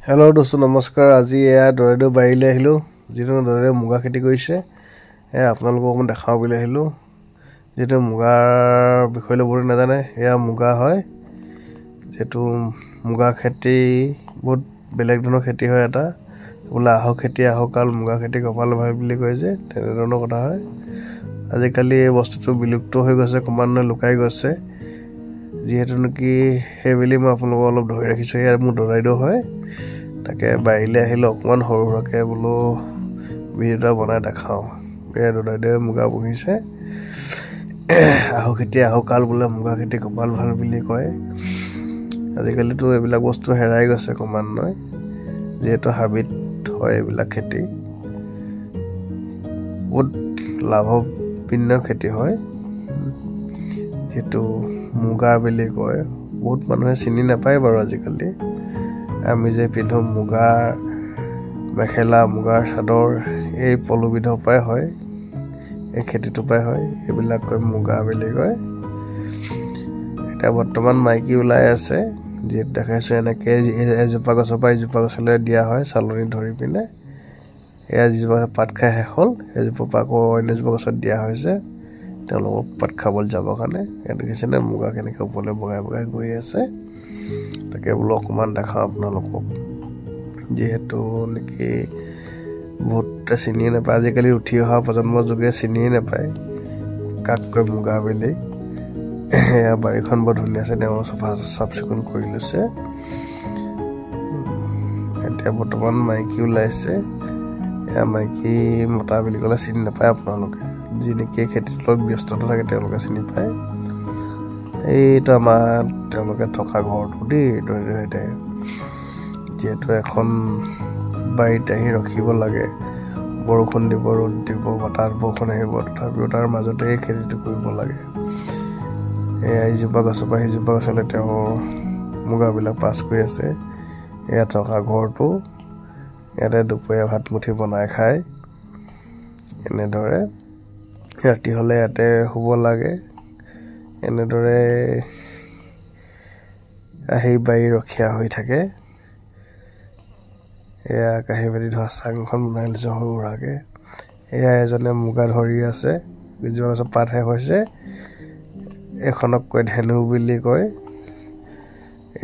Hello' দোস্ত নমস্কাৰ। আজি এয়া দৰেদেউ বাৰীলৈ আহিলোঁ, যিটো দৰেদেউ মুগা খেতি কৰিছে, এয়া আপোনালোকক অকণমান দেখাওঁ বুলি আহিলোঁ। যিহেতু মুগাৰ বিষয়লৈ বহুত নাজানে, এয়া মুগা হয়। যিহেতু মুগা খেতি বহুত বেলেগ ধৰণৰ খেতি হয়, এটা বোলে আহু খেতি আহু কাল, মুগা খেতি কপাল ভাল বুলি কয় যে, তেনেধৰণৰ কথা হয়। আজিকালি এই বস্তুটো বিলুপ্ত হৈ গৈছে, ক্ৰমান্বয়ে লুকাই গৈছে। যিহেতু নেকি সেইবুলি মই আপোনালোকক অলপ ধৰি ৰাখিছোঁ। এয়া মোৰ দদাইদেউ হয়, তাকে বাৰীলৈ আহিলে অকণমান সৰু সুৰাকৈ বোলো ভিডিঅ' এটা বনাই দেখাওঁ। এয়া দদাইদেৱে মুগা পুহিছে। আহু খেতি আহু কাল বোলে, মুগা খেতি কপাল ভাল বুলি কয়। আজিকালিতো এইবিলাক বস্তু হেৰাই গৈছে ক্ৰমান্বয়ে, যিহেতু হাবিত হয় এইবিলাক খেতি, বহুত লাভভিন্ন খেতি হয়। যিহেতু মুগা বুলি কয়, বহুত মানুহে চিনি নাপায় বাৰু আজিকালি। আমি যে পিন্ধো মুগাৰ মেখেলা, মুগাৰ চাদৰ, এই পলুবিধৰ পৰাই হয়, এই খেতিটোৰ পৰাই হয়, এইবিলাক কয় মুগা বুলি কয়। এতিয়া বৰ্তমান মাইকী ওলাই আছে, যিহেতু দেখাইছোঁ এনেকৈ এজোপা গছৰ পৰা ইজোপা গছলৈ দিয়া হয় চালনী ধৰি পিনে। এয়া যিজোপা পাত খাই শেষ হ'ল, সেইজোপাৰ পৰা আকৌ অন্য এজোপা গছত দিয়া হৈছে তেওঁলোকক পাত খাবলৈ যাবৰ কাৰণে। ইয়াত দেখিছেনে মুগা কেনেকৈ ওপৰলৈ বগাই বগাই গৈ আছে, তাকে বোলো অকণমান দেখাওঁ আপোনালোকক। যিহেতু নেকি বহুতে চিনিয়ে নাপায়, আজিকালি উঠি অহা প্ৰজন্মৰ যুগে চিনিয়ে নাপায় কাক কয় মুগা বুলি। এয়া বাৰীখন বৰ ধুনীয়া আছে, তেওঁ চফা চাফ চিকুণ কৰি লৈছে। এতিয়া বৰ্তমান মাইকী ওলাইছে। এয়া মাইকী মতা বুলি ক'লে চিনি নাপায় আপোনালোকে, যি নেকি খেতিত লগত ব্যস্ততা থাকে তেওঁলোকে চিনি পায়। এইটো আমাৰ তেওঁলোকে থকা ঘৰটো দেই, দৰে যিহেতু এখন বাৰীত আহি ৰখিব লাগে, বৰষুণ দিব, ৰ'দ দিব, বতাহ বৰষুণ আহিব, তথাপিও তাৰ মাজতে এই খেতিটো কৰিব লাগে। এয়া ইজোপা গছৰ পৰা সিজোপা গছলৈ তেওঁ মুগাবিলাক পাছ কৰি আছে। এয়া থকা ঘৰটো, ইয়াতে দুপৰীয়া ভাত মুঠি বনাই খায় এনেদৰে। ৰাতি হ'লে ইয়াতে শুব লাগে। এনেদৰে আহি বাৰী ৰখীয়া হৈ থাকে। এয়া কাঁহী বাতি ধোৱা চাংখন বনাই লৈছে সৰু সুৰাকৈ। এয়া এজনে মুগা ধৰি আছে, ইজোপা গছৰ পাত শেষ হৈছে। এইখনক কয় ধেনু বুলি কয়।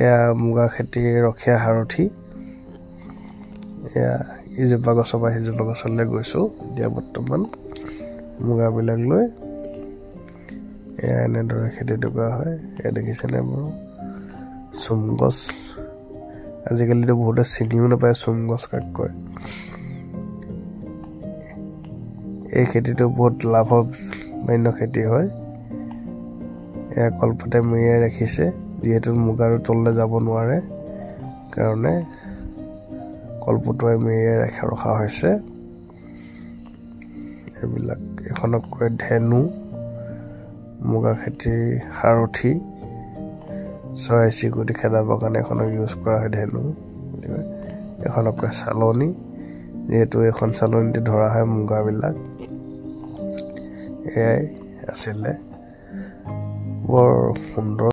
এয়া মুগা খেতিৰ ৰখীয়া সাৰথি। এয়া ইজোপা গছৰ পৰা সিজোপা গছলৈ গৈছোঁ এতিয়া বৰ্তমান মুগাবিলাক লৈ। এয়া এনেদৰে খেতিটো কৰা হয়। এয়া দেখিছেনে বাৰু চুম গছ? আজিকালিতো বহুতে চিনিও নাপায় চুম গছ কাক কয়। এই খেতিটো বহুত লাভৱান্য খেতি হয়। এয়া কলপাতে মেৰিয়াই ৰাখিছে, যিহেতু মুগাটো তললৈ যাব নোৱাৰে কাৰণে কলপটুৱাই মেৰিয়াই ৰখা হৈছে। এইবিলাক এখনক কয় ধেনু, মুগা খেতিৰ সাৰথি। চৰাই চিৰিকটি খেদাবৰ কাৰণে এখনক ইউজ কৰা হয় ধেনু বুলি কয়। এখনক কয় চালনী, যিহেতু এইখন চালনীতে ধৰা হয় মুগাবিলাক। এয়াই আছিলে, বৰ সুন্দৰ।